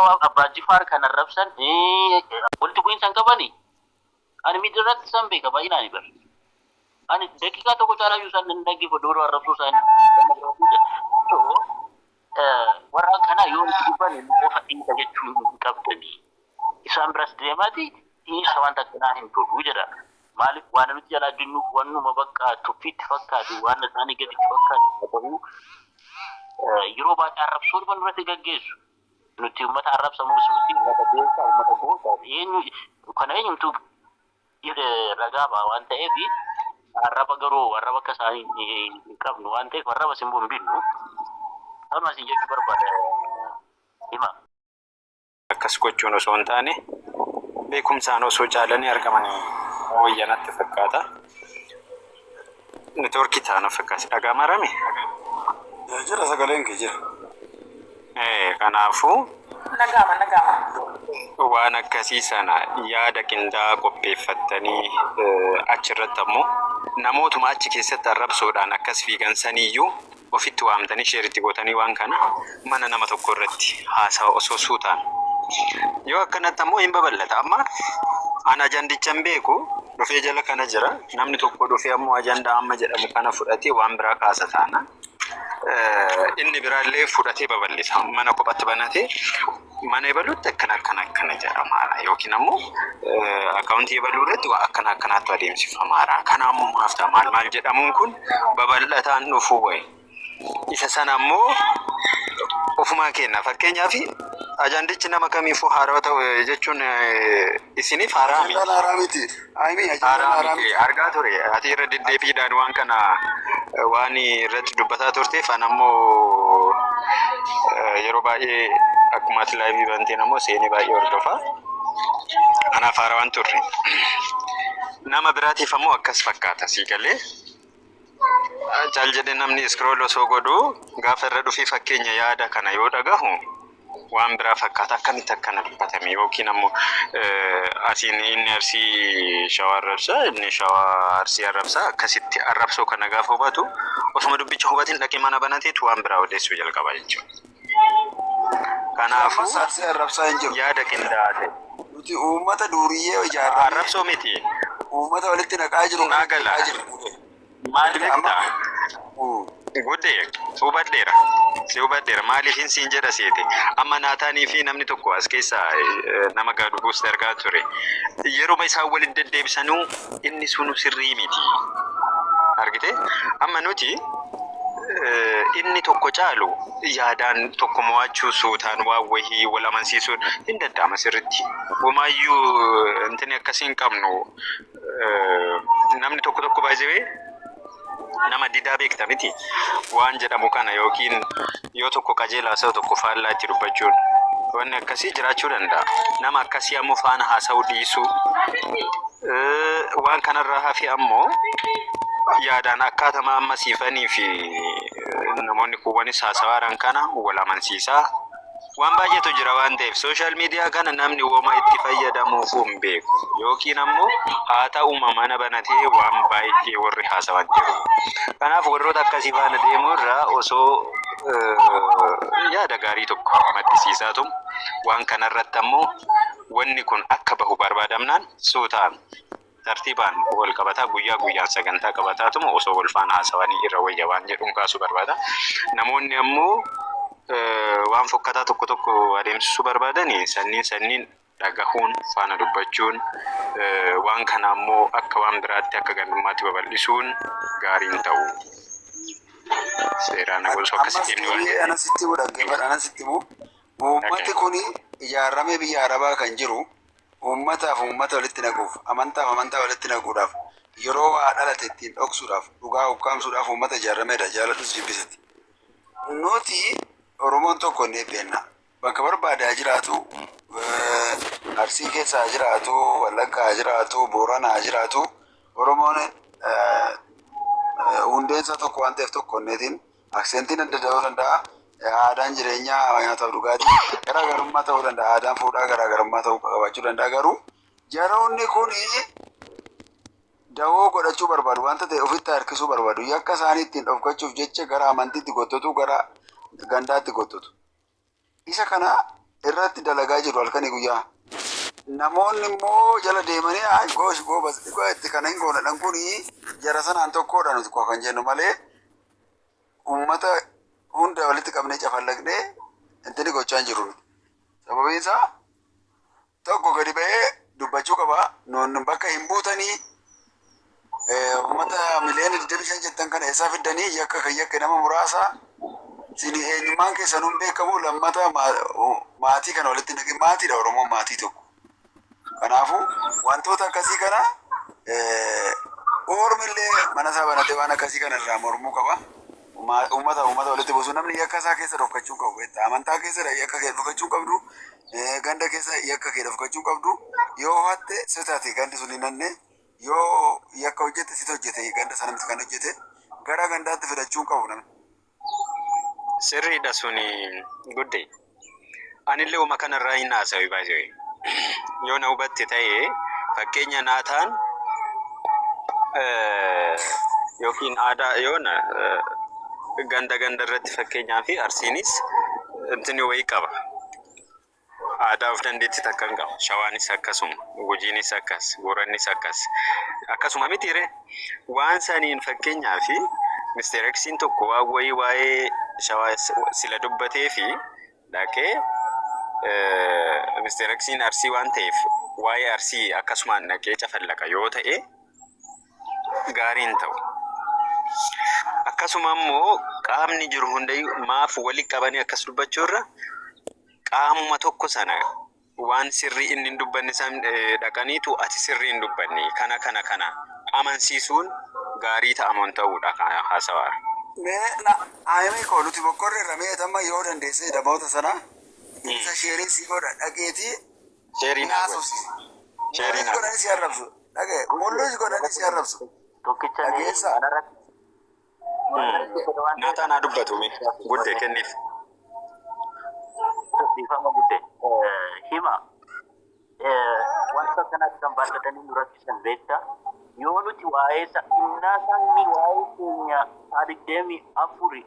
Abbaa Jifaar kan arrabsan walitti bu'iinsa hin qabani. Ani miidiyaa irratti isaan beeka baay'inaan bara. Ani daqiiqaa tokko caalaa iyyuu isaan hin dhaggeeffadhu yeroo arrabsuu isaanii. So warra kana yoo itti dubbanne nu qofa dhiisa jechuu hin qabdanii. Isaan biras deemaati dhiisa, wanta akkanaa hin tolu jedha. Maaliif waan nuti jalaa dinnuuf wannuma bakka tuffiitti fakkaatu, waan isaanii gaditti fakkaatu haa ta'u, yeroo baay'ee arrabsoo dhuma nurratti gaggeessu. Nuti uummata arrabsamuus miti, uummata beekaa, uummata gootaa eenyu kana eenyumtu ragaa ba'a waan ta'eef, arraba garuu arraba akka isaanii hin qabnu waan ta'eef arraba simboo hin binnu. Kanuma isin jechuu barbaada hima. Akkas gochuun osoo hin taane beekumsaan osoo caalanii argamanii wayya natti fakkaata. Networkii ta'an fakkaata. Dhagaa marame? Jira, sagaleen kee jira. Kanaafuu Nagaama, nagaama. waan akkasii sana yaada qindaa'aa qopheeffattanii achirratti ammoo namootuma achi keessatti arrabsoodhaan akkas fiigan saniyyuu ofitti waamtanii share itti gootanii waan kana mana nama tokko irratti haasawa osoo suutaan. Yoo akkanatti ammoo hin babal'ata. Amma ana ajandicha hin beeku, dhufee jala kana jira. Namni tokko dhufee ammoo ajandaa amma jedhamu kana fudhatee waan biraa kaasa taana. Inni biraallee fudhatee babal'isa. Mana kophatti banatee mana ebaluutti akkana akkana akkana jedhamaadha. Yookiin ammoo akkaawuntii ebaluu irratti waa akkana akkanaatu adeemsifamaadha. Kana ammoo maaf ta'a, maal maal jedhamuun kun babal'ataan dhufuu wayi. Isa sana ammoo ofumaa kenna. Fakkeenyaaf ajandichi nama kamiifuu haarawaa ta'u jechuun isiniif haaraa miti. Ajandaan haaraa miti. Ayimi, ajandaan Haaraa haaraa miti. miti. Argaa ture. Ati irra deddeebiidhaan waan kana waan irratti dubbataa turteef an ammoo yeroo baay'ee akkuma ati live banteen ammoo seenee baay'ee hordofa. Kanaaf haaraa waan turre. Nama biraatiif ammoo akkas fakkaata sii galee. Caal jedhee namni scroll osoo godhu gaafa irra dhufee fakkeenya yaada kana yoo dhagahu waan biraa fakkaata, akkamitti akkana dubbatame, yookiin ammoo asiin inni Arsii Shawaa arrabsaa, inni Shawaa Arsii arrabsaa, akkasitti arrabsoo kana gaafa hubatu osuma dubbicha hubatin dhaqee mana banateetu waan biraa odeessuu jalqaba jechuudha. Kanaafuu Ammas Arsii arrabsaa hin jiru. yaada qindaa'aa ta'e. Nuti uummata duuriyyee ijaarramee Arrabsoo miti. uummata walitti naqaa jiru Naa kana gala. jeeqaa jirra. Maal Amma beektaa? Guddee hubadheera. Si hubadheera. Maaliifin siin jedha seete. Amma Naataanii fi namni tokko as keessa nama gaadu buuste argaa ture. Yeruma isaan waliin deddeebisanuu inni sunu sirrii miti. Argite? Amma nuti inni tokko caalu yaadaan tokko mo'achuu, suutaan waan wahii wal amansiisuun hin danda'ama sirritti. Homaayyuu intini akkasii hin qabnu. Namni tokko tokko baay'ee nama didaa beekta miti waan jedhamu kana, yookiin yoo tokko qajeelaa haasa'u tokko faallaa itti dubbachuun wanni akkasii jiraachuu danda'a. Nama akkasii ammoo faana haasa'uu dhiisuu. Waan kanarraa hafe ammoo yaadaan akkaatama amma siifanii fi namoonni kuuwwanis haasawaaran kana wal amansiisaa. Waan baay'eetu jira waan ta'eef social media kana namni woma itti fayyadamuufuu hin beeku. Yookiin ammoo haa ta'uma mana banatee waan baay'ee warri haasawan jiru. Kanaaf warroota akkasii faana deemuu irraa osoo yaada gaarii tokko maddisiisaatu waan kanarratti ammoo wanni kun akka bahu barbaadamnaan suutaan tartiibaan wal qabataa guyyaa guyyaan sagantaa qabataatuma osoo wal faana haasawanii irra wayya waan jedhuun kaasuu barbaada. Namoonni ammoo waan fokkataa tokko tokko adeemsisuu barbaadanii sanniin sanniin dhagahuun faana dubbachuun waan kana ammoo akka waan biraatti akka gandummaatti babal'isuun gaariin ta'u. Seeraan osoo Ammas akkasitti inni waan deebi'ee jedhu. Anasitti himuu, dhaggeeffadha, anasitti himu. Uummati kuni ijaaramee biyya Arabaa kan jiru uummataaf uummata walitti naquuf, amantaaf amantaa walitti naquudhaaf, yeroo waa dhalate ittiin dhoksuudhaaf, dhugaa ukkaamsuudhaaf uummata ijaarameedha, jaaladhus jibbisati. Nuti Oromoon tokko ni beekna. Bakka barbaade haa jiraatu, Arsii keessa haa jiraatu, Wallagga haa jiraatu, Boorana haa jiraatu, Oromoon hundeensa tokko waan ta'eef tokko onneetiin accentiin adda ta'uu danda'a. Aadaan jireenyaa, nyaataaf dhugaatii garaagarummaa ta'uu danda'a. Aadaan fuudhaa garaagarummaa ta'uu qabaachuu danda'a. Garuu jaroonni kun dawoo godhachuu barbaadu, wanta ta'e ofitti harkisuu barbaadu. Yakka isaanii ittiin dhokfachuuf jecha gara amantiitti gottotu, gara gandaatti gottotu. Isa kana Irratti dalagaa jiru halkanii guyyaa. Namoonni immoo jala deemanii ay goosh goobas dhugaa itti kana hin goonadhan kuni jara sanaan tokkodha nuti koo kan jennu malee uummata hunda walitti qabnee cafallaqnee intini gochaa hin jiru. Sababiin isaa tokko gadi ba'ee dubbachuu qaba. Nuun bakka hin buutanii uummata miliyoona 25 jettan kana eessaa fiddanii yakka kan yakke nama muraasa isin eenyummaan keessan hin beekamu lammata maatii kana walitti naqe maatiidha Oromoon maatii tokko. Kanaafuu wantoota akkasii kana ormillee mana isaa banatee waan akkasii kana irraa mormuu qaba. Uummata walitti buusu namni yakka isaa keessa dhokachuu qabu. Amantaa keessa yakka kee dhokachuu qabdu. Ganda keessa yakka kee dhokachuu qabdu. Yoo hatte si taate gandi sun hin hanne yoo yakka hojjete situ hojjete ganda sana miti kan hojjete gara gandaatti fidachuu qabu namni. Sirriidha suni gudde. Anillee uma kanarraa hin haasawi baay'ee. Yoo na hubatte ta'e fakkeenya naataan yookiin aadaa yoo na ganda ganda irratti fakkeenyaa fi arsiinis intini wayii qaba. Aadaa of dandeetti takka hin qabu. Shawaanis akkasuma, Gujiinis akkas, Boorannis akkas. Akkasuma mitiire waan saniin fakkeenyaa fi Mr. Xiin tokko waan wayii waa'ee shawaa sila dubbatee fi dhaqee Mr. Xiin Arsii waan ta'eef waa'ee Arsii akkasumaan dhaqee cafallaqa yoo ta'e gaarii hin ta'u. Akkasuma immoo qaamni jiru hundayyuu maaf walitti qabanii akkas dubbachuu irra qaamuma tokko sana waan sirrii inni hin dubbanne san dhaqaniitu ati sirrii hin dubbanne kana kana kana amansiisuun gaarii ta'amoon ta'uudha haasawaara. Mee na ayimii koo nuti boqqorre irra mee tamma yoo dandeesse namoota sana isa share si godha dhageetii Share naa godhi. haasofsiisi. Share Mul'is naa godhi. godhanii si arrabsu. Dhagee mul'is godhanii si arrabsu. Tokkicha Dhageessa. kanarratti Naataa naa dubbatu mee guddee kenniif. Dhiifama gudde hima wanta kanatti kan baay'atanii nu rakkisan beekta yoo nuti waa'ee innaa sabni waa'ee keenya 24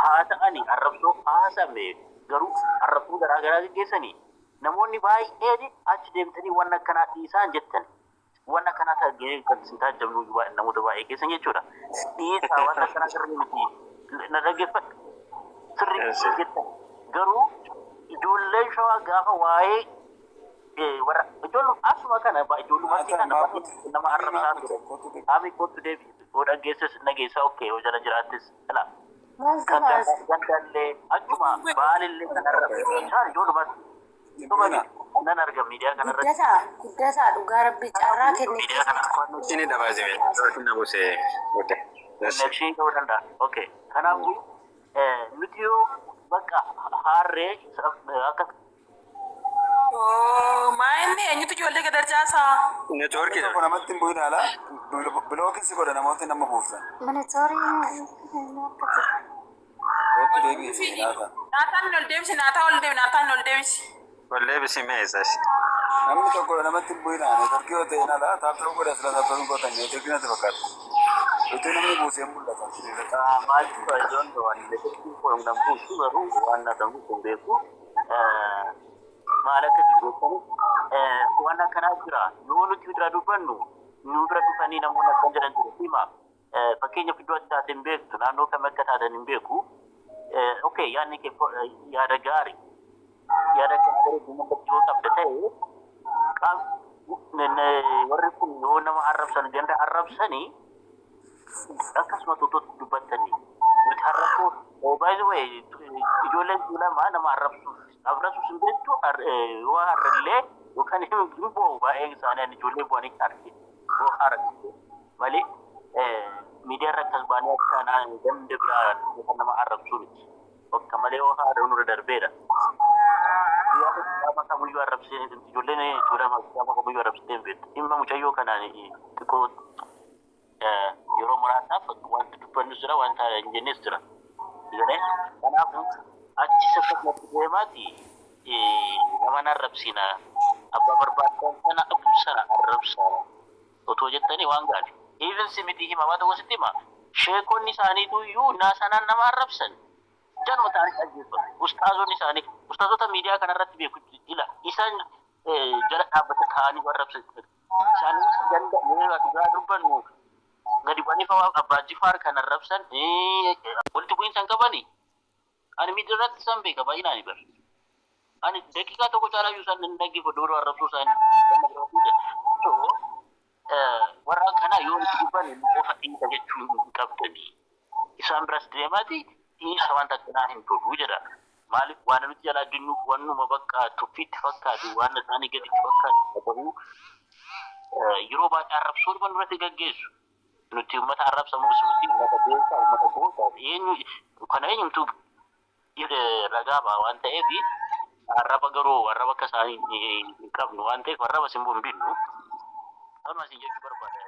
haa ta'ani arrabsoo haasame garuu arrabsoo garaa garaa geggeessanii namoonni baay'een achi deemtanii waan akkanaa dhiisaan jettan waan akkanaa ta'e kan isin taajjabnu namoota baay'ee keessan jechuudha. Dhiisaa waan akkanaa sirrii miti na dhaggeeffadhu. Sirrii miti jettan garuu ijoolleen shawaa gaafa waa'ee warra ijoollu asuma kana ijoollumatti kana nama arrabsaa ture. Ami kottu deebi yoo dhaggeesses nageessaa okay yoo jala jiraattis ala. Kan gandallee achuma baalillee kan arrabsu isaan ijoollumatti. Nan arga miidiyaa kanarratti. Guddataa, guddataa dhugaa rabbi carraa kenne. Miidiyaa kana Inni dabaasime na buusee guddee. Connection ta'uu danda'a. Okay. Kanaafuu nuti yoo bakka haarree akka Maa inni eenyutu ijoollee gad arjaasaa? Neetwoorkii Tokko namatti hin bu'in haala block si godha namoota nama buuftan. Monitoring. Kottu deebi'i laata. Naataan ol deebisi, naataa ol deebi, naataan ol deebisi. Ol deebisi mee eessas? Namni tokko namatti hin bu'in haa neetworkii yoo ta'e haala tap tap godha sila tap tap gootan neetworkii natti fakkaata. Utuu namni buusee hin mul'ata. Maaltu iddoon waan networkiin kun nan buusu garuu waan na kan buusu hin beeku. Maal akka jiru waan akkanaa jira yoo nuti bira dubbannu nu bira dhufanii namoonni akkan jedhan jiru hima fakkeenyaaf iddoo ati taate hin beektu naannoo kam akka taatan hin beeku. Okay, yaadni kee yaada gaarii yaada kana garuu uummata yoo qabda ta'e warri kun yoo nama arrabsan ganda arrabsanii akkasuma tutuutti dubbattanii nuti arrabsuu by the way ijoolleen tuulamaa nama arrabsuuf arrabsuuf hin beektu yoo har'allee yookaan hin bo'u baay'een isaanii ani ijoollee bo'anii arge yoo arge malee miidiyaa irra akkas baanii akka ganda biraa yookaan nama arrabsuu miti bakka malee yoo haadha nurra darbeedha. Guyyaa tokko qaama kamiyyuu arrabsee ijoolleen tuulamaa qaama kamiyyuu arrabsitee hin beektu dhimma mucayyoo kanaan xiqqoo yeroo muraasaaf wanti dubbannus jira wanta hin jennes jira. Jedhee kanaafuu achi akkasumatti deemaati nama arrabsina abbaa barbaadan sana sana arrabsa otoo jettanii waan gaarii. Even si miti hima waan tokko sitti hima sheekonni isaaniitu iyyuu naa sanaan nama arrabsan. Januma ta'anii dhaggeeffatu. Ustaazonni isaanii Ustaazota miidiyaa kanarratti beeku ila isaan jala dhaabbata ta'anii warra isaan ganda mee dhugaa dubbannu gadi bu'anii fa'aa Abbaa Jifaar kan arrabsan walitti bu'iinsa hin qabani. Ani miidiyaa irratti isaan beeka baay'inaan bar. Ani daqiiqaa tokko caalaa iyyuu isaan hin dhaggeeffadhu yeroo arrabsuu isaanii. So warra akkanaa yoo nuti dubbanne nu qofa dhiisa jechuu hin qabdanii. Isaan biras deemaati dhiisa wanta akkanaa hin tolu jedha. Maaliif waan nuti jalaa dinnuuf wannuma bakka tuffiitti fakkaatu waan isaanii gaditti fakkaatu ta'uu yeroo baay'ee arrabsoo dhuma nurratti gaggeessu. Nuti uummata arrabsamuus miti, uummata beekaa, uummata gootaa eenyu kana eenyumtuu ragaa ba'a waan ta'eef arraba garuu arraba akka isaanii hin qabnu waan ta'eef arraba simboo hin binnu. Kanuma isin jechuu barbaada.